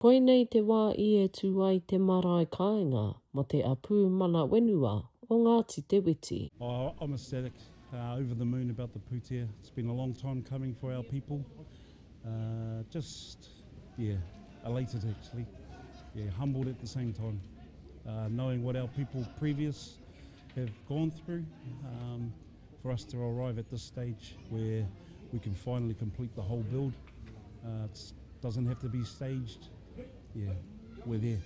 Koinei te wā i e tū ai te marae kāinga mō te apū mana whenua o Ngāti Te Witi. Oh, I'm ecstatic, uh, over the moon about the pūtea. It's been a long time coming for our people. Uh, just, yeah, elated actually. Yeah, humbled at the same time. Uh, knowing what our people previous have gone through, um, for us to arrive at this stage where we can finally complete the whole build. Uh, it's doesn't have to be staged, yeah, we're there.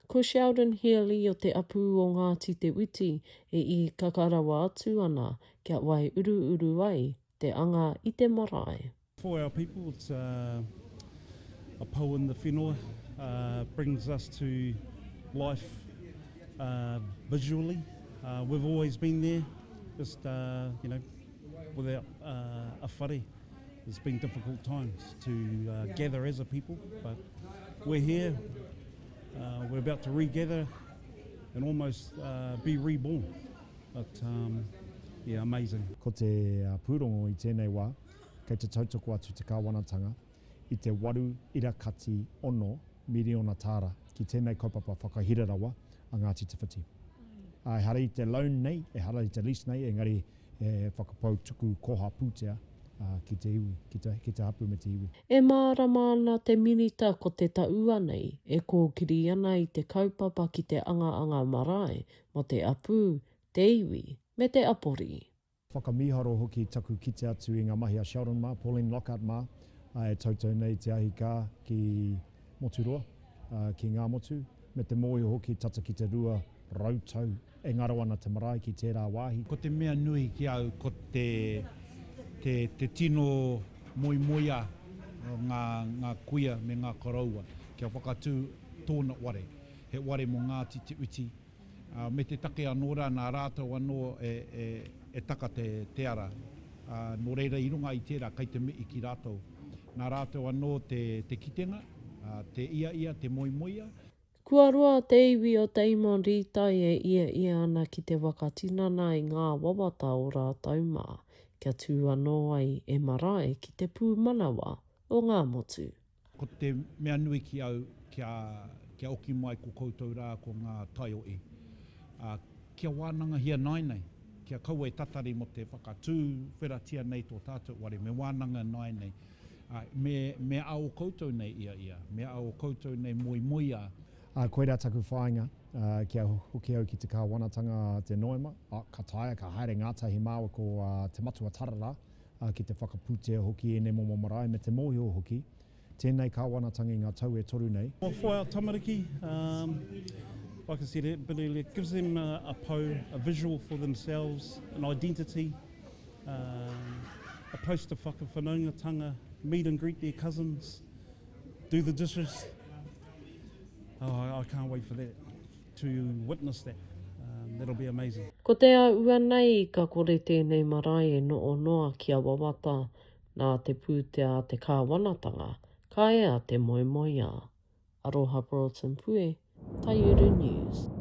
Ko Sheldon Healy o te apū o Ngāti Te Witi e īkaka rawa atu ana kia waiuruuru ai te anga i te marae. For our people it's a pou in the whenua, brings us to life visually, we've always been there, just you know without a whare. It's been difficult times to uh, gather as a people, but we're here. Uh, we're about to regather and almost uh, be reborn. But um, yeah, amazing. Ko te uh, pūrongo i tēnei wā, kei te tautoko atu te kāwanatanga i te 8.6 miriona tāra ki tēnei kaupapa whakahira rawa a Ngāti Te Whiti. Ehara i te loan nei, ehara i te lease nei, engari he whakapau tuku koha pūtea ki te iwi, ki te, ki te hapū me te iwi. E mārama ana te Minita ko te taua nei e kōkiri ana i te kaupapa ki te angaanga marae mō te apū, te iwi me te apori. Whakamīharo hoki taku kite atu i ngā mahi a Sheldon mā, Pauline Lockhart mā, e tautau nei te ahi kā ki Moturoa, ki Ngāmotu, me te mōhio hoki tata ki te 200 tau E ngaro ana te marae ki tērā wāhi. Ko te mea nui ki au ko te te te tino moemoeā o ngā ngā kuia me ngā koroua kia whakatū tōna ware, he ware mō Ngāti Te Uti, ā, me te take anō rā nā rātou anō e e e taka te te ara, ā, nō reira i runga i tērā kei te mihi ki rātou. Nā rātou anō te te kitenga, ā, te ia ia, te moemoeā. Kua roa te iwi o Damon Rītai e iaia ana ki te whakatinana i ngā wawata o rātou mā, kia tū anō ai e marae ki te pūmanawa o Ngāmotu. Ko te mea nui ki au kia kia oki mai ko koutou rā ko ngā taiohi, ā, kia wānangahia nāinei, kia kaua e tatari mō te whakatū wheratia nei tō tātou ware, me wānanga nāinei. Ā, me, me a ō koutou nei ia ia, me a ō koutou nei moemoeā. Ā, koirā taku whāinga, ā, kia hoki au ki te kāwanatanga a te Noema, ā, ka taea, ka haere ngātahi māua ko Te Matua Tararā, ā, ki te whakapūtea hoki i ēnei momo marae, me te mōhio hoki, tēnei kāwanatanga i ngā tau e toru nei, Well, for our tamariki, um, like I said a bit earlier, it gives them a, a pou, a visual for themselves, an identity, a place to whakawhanaungatanga, meet and greet their cousins, do the dishes. Oh, I, I can't wait for that, to witness that. Um, that'll be amazing. Ko te āhua nei ka kore tēnei marae e noonoa kia wawata nā te pūtea a te kāwanatanga, ka ea te moemoeā. Aroha Broughton Pue, Taiuru News.